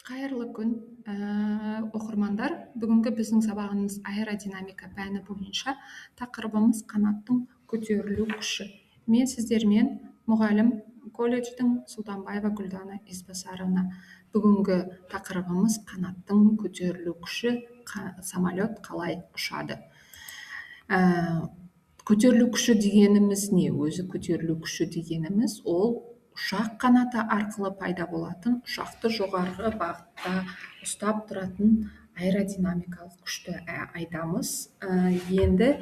Қайырлы күн, оқырмандар! Бүгінгі біздің сабағымыз аэродинамика пәні бойынша, тақырыбымыз қанаттың көтерілу күші. Мен сіздермен мұғалім колледждің Сұлтанбаева Гүлдана Избасаровна. Бүгінгі тақырыбымыз қанаттың көтерілу күші, самолет қалай ұшады. Көтерілу күші дегеніміз не өзі? Көтерілу күші дегеніміз ол ұшақ қанаты арқылы пайда болатын, ұшақты жоғарғы бағытта ұстап тұратын аэродинамикалық күшті айтамыз. Енді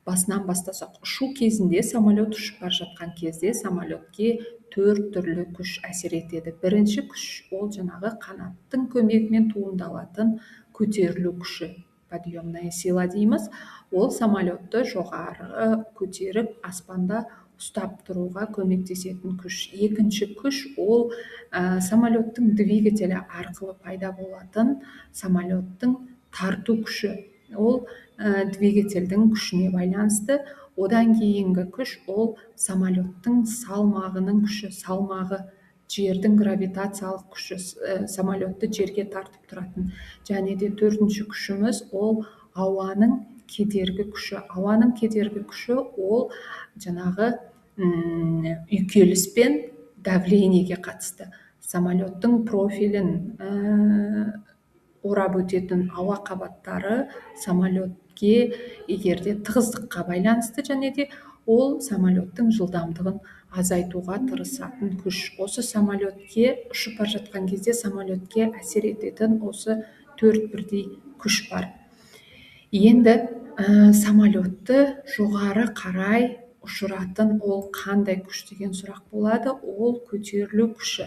басынан бастасақ, ұшу кезінде, самолет ұшып бара жатқан кезде самолетке төрт түрлі күш әсер етеді. Бірінші күш ол жаңағы қанаттың көмегімен туындалатын көтерілу күші, подъемная сила дейміз. Ол самолетті жоғары көтеріп, аспанда ұстап тұруға көмектесетін күш. Екінші күш ол самолеттің двигателі арқылы пайда болатын самолеттің тарту күші. Ол двигательдің күшіне байланысты. Одан кейінгі күш ол самолеттің салмағының күші, салмағы, жердің гравитациялық күші, самолетті жерге тартып тұратын. Және де төртінші күшіміз ол ауаның кедергі күші. Ауаның кедергі күші ол жаңағы үйкеліс пен давлениеге қатысты. Самолеттің профилін орап өтетін ауа қабаттары самолетке егер де тығыздыққа байланысты және де ол самолеттің жылдамдығын азайтуға тырысатын күш. Осы самолетке ұшып бара жатқан кезде самолетке әсер ететін осы төрт бірдей күш бар. Енді самолетті жоғары қарай ұшыратын ол қандай күш деген сұрақ болады. Ол көтерілу күші.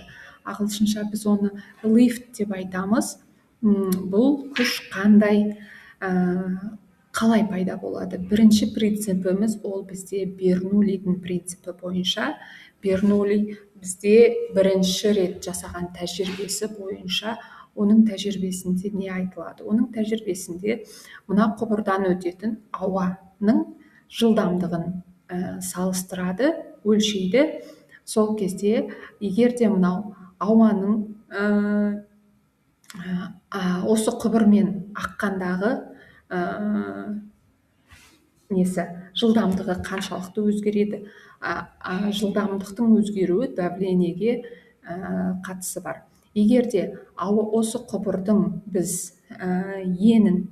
Ағылшынша біз оны lift деп айтамыз. Бұл күш қандай, қалай пайда болады? Бірінші принципіміз ол бізде Бернуллидің принципі бойынша. Бернулли бізде бірінші рет жасаған тәжірибесі бойынша, оның тәжірибесінде не айтылады? Оның тәжірибесінде мына құбырдан өтетін ауаның жылдамдығын салыстырады, өлшейді. Сол кезде егер де мынау ауаның осы құбырмен аққандағы несі, жылдамдығы қаншалықты өзгереді? Жылдамдықтың өзгеруі давлениеге қатысы бар. Егер де осы құбырдың біз енін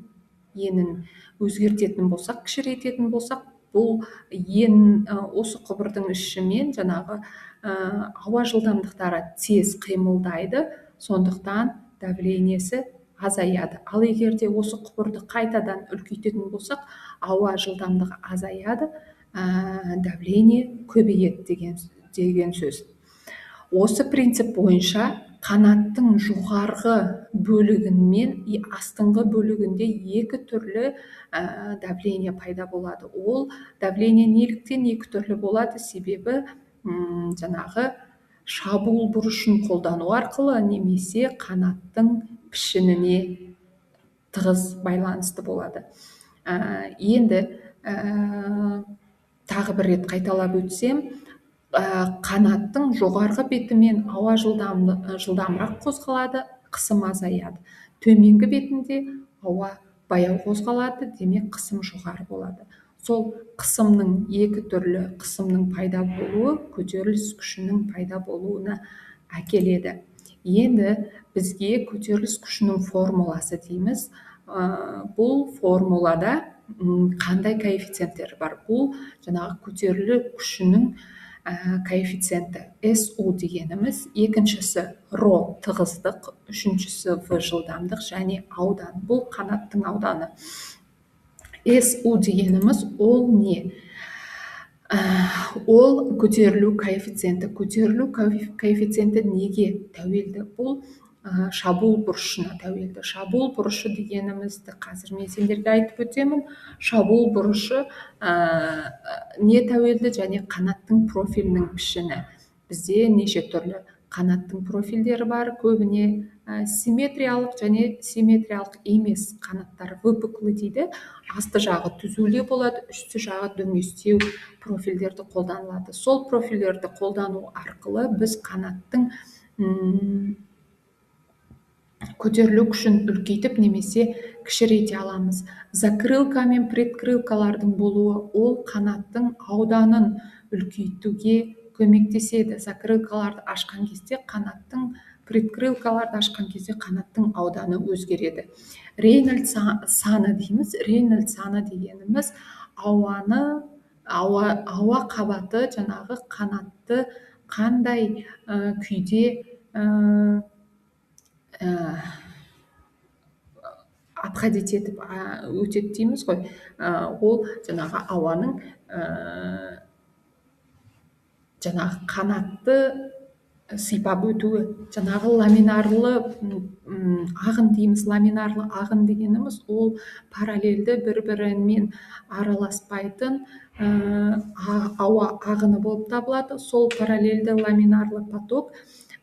өзгертетін болсақ, кішірейтетін болсақ, бұл ен, осы құбырдың ішімен жаңағы ауа жылдамдықтары тез қимылдайды, сондықтан давлениесі азаяды. Ал егер де осы құбырды қайтадан үлкейтетін болсақ, ауа жылдамдығы азаяды, давление көбейеді деген сөз. Осы принцип бойынша қанаттың жоғарғы бөлігімен астыңғы бөлігінде екі түрлі давление пайда болады. Ол давление неліктен екі түрлі болады? Себебі жаңағы шабуыл бұрышын қолдану арқылы немесе қанаттың пішініне тығыз байланысты болады. Енді тағы бір рет қайталап өтсем, қанаттың жоғарғы бетімен ауа жылдамырақ қозғалады, қысым азаяды. Төменгі бетінде ауа баяу қозғалады, демек қысым жоғары болады. Сол қысымның, екі түрлі қысымның пайда болуы көтеріліс күшінің пайда болуына әкеледі. Енді бізге көтеріліс күшінің формуласы дейміз. Бұл формулада қандай коэффициенттер бар? Бұл жаңағы көтерілу күшінің коэффициенті SU дегеніміз, екіншісі ро тығыздық, үшіншісі В жылдамдық және аудан. Бұл қанаттың ауданы. SU дегеніміз ол не? Ол көтерілу коэффициенті. Көтерілу коэффициенті неге тәуелді? Бұл шабуыл бұрышына тәуелді. Шабуыл бұрышы дегенімізді қазір мен сендерге айтып өтемін. Шабуыл бұрышы не тәуелді? Және қанаттың профилінің пішіні. Бізде неше түрлі қанаттың профильдері бар, көбіне симметриялық және симметриялық емес қанаттар, выпуклый дейді. Асты жағы түзулі болады, үсті жағы дөңестеу профильдерді қолданылады. Сол профильдерді қолдану арқылы біз қанаттың Көтерілу күшін үлкейтіп немесе кішірейте аламыз. Закрылка мен предкрылкалардың болуы ол қанаттың ауданын үлкейтуге көмектеседі. Закрылкаларды ашқан кезде қанаттың, предкрылкаларды ашқан кезде қанаттың ауданы өзгереді. Рейнольд саны дейміз. Рейнольд саны дегеніміз ауаны, ауа қабаты жаңағы қанатты қандай күйде обходить етіп өтеді дейміз ғой. Ол жаңағы ауаның жаңағы қанатты сипап өтуі. Жаңағы ламинарлы ағын дейміз. Ламинарлы ағын дегеніміз ол параллельді бір-бірімен араласпайтын ауа ағыны болып табылады. Сол параллельді ламинарлы поток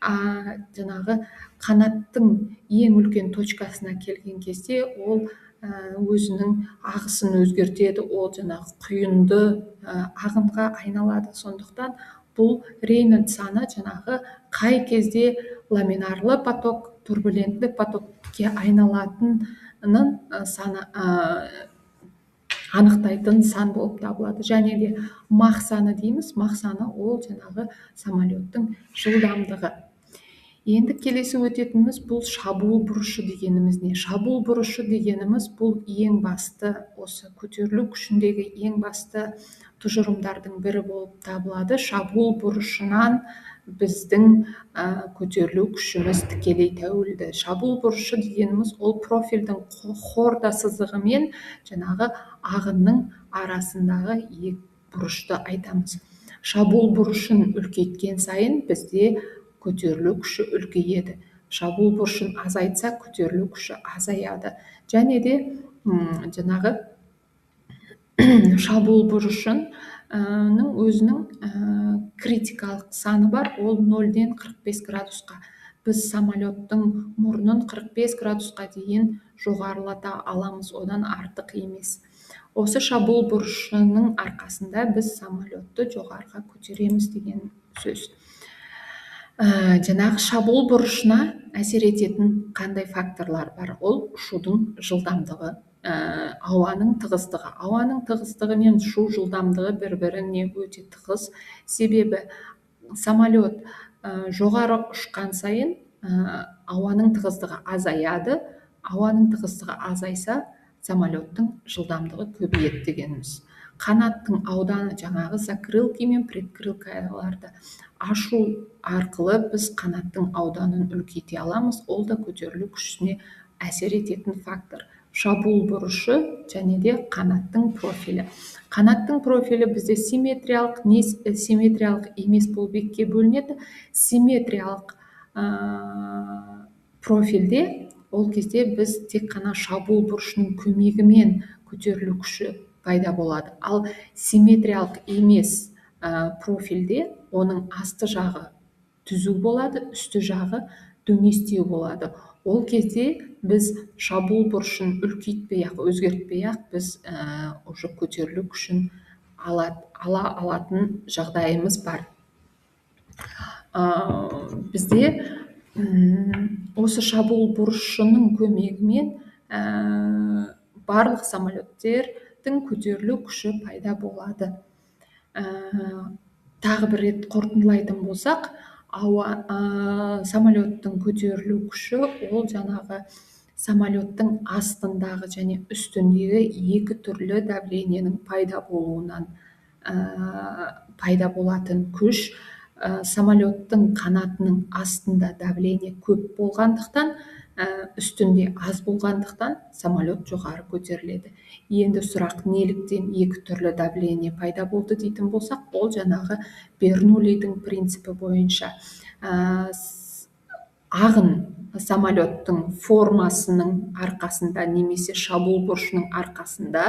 жаңағы қанаттың ең үлкен точкасына келген кезде ол өзінің ағысын өзгертеді, ол жаңағы құйынды ағынға айналады. Сондықтан бұл Рейнольд саны жаңағы қай кезде ламинарлы поток турбулентті потокке айналатынын саны анықтайтын сан болып табылады. Және де Мах саны дейміз. Мах саны ол жаңағы самолеттің жылдамдығы. Енді келесі өтетініміз бұл шабуыл бұрышы дегеніміз не? Шабуыл бұрышы дегеніміз бұл ең басты, осы көтерілу күшіндегі ең басты тұжырымдардың бірі болып табылады. Шабуыл бұрышынан біздің көтерілу күшіміз тікелей тәуелді. Шабуыл бұрышы дегеніміз ол профильдің хорда сызығы мен жаңағы ағынның арасындағы екі бұрышты айтамыз. Шабуыл бұрышын үлкейткен сайын бізде көтерілу күші үлкейеді. Шабуыл бұрышын азайтса, көтерілу күші азаяды. Және де жаңағы шабуыл бұрышының өзінің критикалық саны бар, ол 0-ден 45 градусқа. Біз самолеттің мұрнын 45 градусқа дейін жоғарылата аламыз, одан артық емес. Осы шабуыл бұрышының арқасында біз самолетті жоғарыға көтереміз деген сөз. Жаңағы шабуыл бұрышына әсер ететін қандай факторлар бар? Ол ұшудың жылдамдығы, ауаның тығыздығы. Ауаның тығыздығы мен ұшу жылдамдығы бір-біріне өте тығыз. Себебі самолет жоғары ұшқан сайын ауаның тығыздығы азаяды. Ауаның тығыздығы азайса, самолеттің жылдамдығы көбейеді дегеніміз. Қанаттың ауданы жаңағы закрылки мен предкрылкаларды ашу арқылы біз қанаттың ауданын үлкейте аламыз. Ол да көтерілу күшіне әсер ететін фактор. Шабуыл бұрышы және де қанаттың профилі. Қанаттың профилі бізде симметриялық, не симметриялық емес болып екіге бөлінеді. Симметриялық профильде ол кезде біз тек қана шабуыл бұрышының көмегімен көтерілу күші пайда болады. Ал симметриялық емес профильде оның асты жағы түзу болады, үсті жағы дөңестеу болады. Ол кезде біз шабуыл бұрышын үлкейтпей-ақ, өзгертпей-ақ біз уже көтерілу күшін ала алатын жағдайымыз бар. Бізде осы шабуыл бұрышының көмегімен барлық самолеттердің көтерілу күші пайда болады. Тағы бір рет қорытындылайтын болсақ, самолеттің көтерілу күші ол жаңағы самолеттің астындағы және үстіндегі екі түрлі давлениенің пайда болуынан пайда болатын күш. Самолеттің қанатының астында давление көп болғандықтан, үстінде аз болғандықтан самолет жоғары көтеріледі. Енді сұрақ, неліктен екі түрлі давление пайда болды дейтін болсақ, ол жаңағы Бернуллидің принципі бойынша ағын самолеттің формасының арқасында немесе шабуыл бұрышының арқасында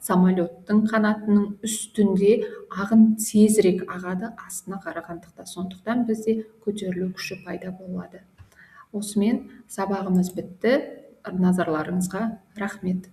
самолеттің қанатының үстінде ағын тезірек ағады астына қарағандықта. Сондықтан бізде көтерілу күші пайда болады. Осымен сабағымыз бітті. Назарларыңызға рахмет.